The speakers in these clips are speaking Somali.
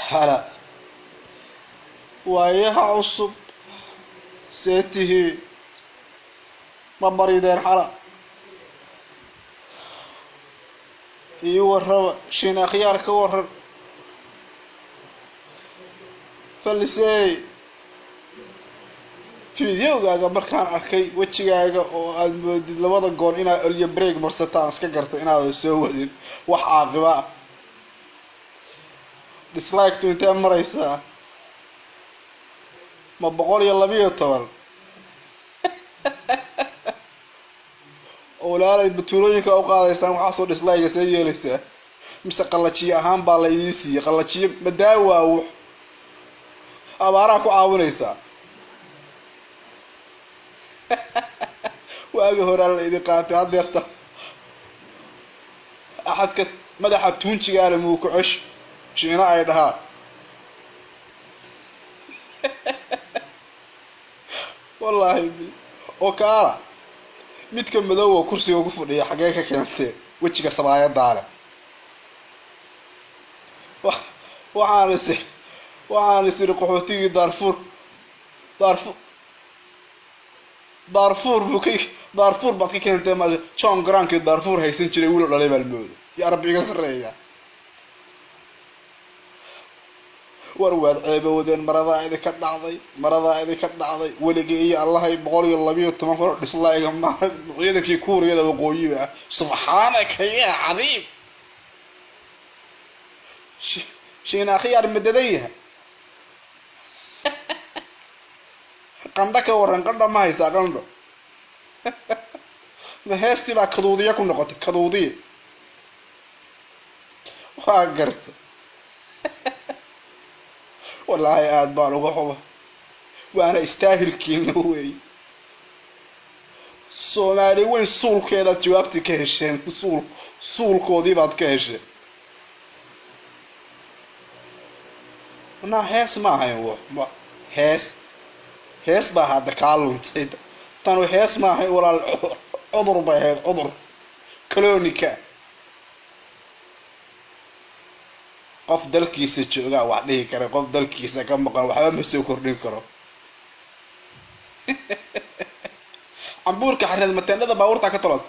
Hala waayaha cusub, see tihiin? Ma barideen xala? Ii warraba Shiin Akhyaar, ka waran falisey? Videogaaga markaan arkay, wejigaaga oo aada moodid labada goon inaad olyo break marsataan, iska garta inaadan soo wadin wax caaqiba ah. Dislike-tu intee maraysaa? Ma 112? Walaalay, batuulooyinka u qaadaysaan waxaasoo dislike see yeelaysaa? Mise qallajiyo ahaan baa la idiin siiyey? Qallajiyo madaawaa, wux abaaraha ku caawinaysaa. Waagi horaa la idin qaatay, haddeerta axadka madaxa tuunjigaale muu ku cesh Shiina ay dhahaa. Wallaahi oo kaala midka madowga kursiga ku fadhiya xaggee ka keentee wejiga sabaayadaale? Waxaan is waxaan is iri qaxootigii Daarfuur, Daarfuur, Daarfuur buu ka, Daarfuur baad ka keentee. Ma John Garankii Daarfuur haysan jiray wiilo dhalay baa mooda? Yaa Rabbi iga sarreeya, war waad ceebowadeen. Maradaa idinka dhacday, maradaa idinka dhacday. Weligii iyo Allahay 112 kun dhislaaga ma ciidankii Kuuriyada Waqooyiba ah. Subxaanaka yaa cadiim. Shiina Akhyaar madadan yahay. Qandho ka waran? Qandho ma haysaa? Qandho ma heestii baa kaduudiya ku noqotay? Kaduudiya waa garta. Wallaahi aada baan uga xuba, waana istaahilkiina weey. Soomaali weyn suulkeedaad jawaabtii ka hesheen, suul suulkoodii baad ka hesheen. Naa hees ma ahayn w ma hees, hees baa hadda kaa luntay. Tanu hees ma ahayn walaal, cudur bay ahayd, cudur calonica. Qof dalkiisa joogaa wax dhihi kara, qof dalkiisa ka maqan waxba ma soo kordhin karo. Cambuurka xareed mateendhada baabuurtaa ka tolad.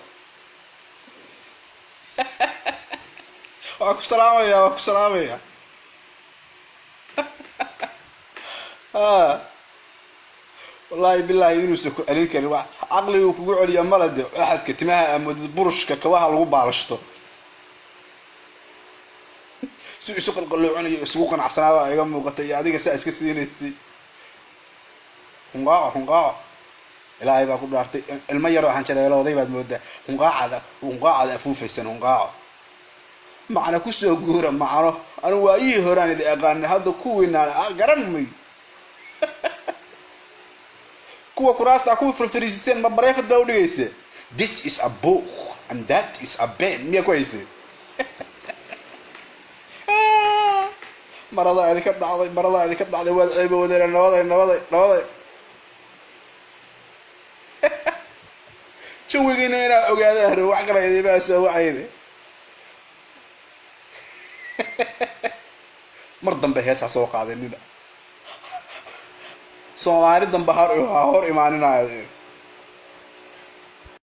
Waa ku salaamaya, waa ku salaamaya. Wallaahi bilaahi inuusan ku celin karin wa caqliguu kugu celiya malade. Axadka timaha amoodid burushka kabaha lagu baalashto, si isu qalqaloocinayo isugu qanacsanaabaa iga muuqatay. Iyo adiga saa iska siinaysay hunqaaco, hunqaaco. Ilaahay baa ku dhaartay, ilmo yaroo hanjaleelooday baad moodaa. Hunqaacada, hunqaacada afuufaysan, hunqaaco macna kusoo guura macno. Anu waayihii horaan idi aqaanay, hadda kuwiinaan garan mayo. Kuwa kuraasta kuwa farfariisiseen ma bareefad baa udhigaysa? This is a book and that is a pen miyaa ku haysay? Maradaa idinka dhacday, maradaa idinka dhacday. Waad ceeba wadeena. Nabaday, nabaday, nabaday. Jawigiina inaa ogaadaan wax kala idimaa soo wacayne. Mar dambe heesaa soo qaadanina, Soomaali dambe har ha hor imaaninaayo.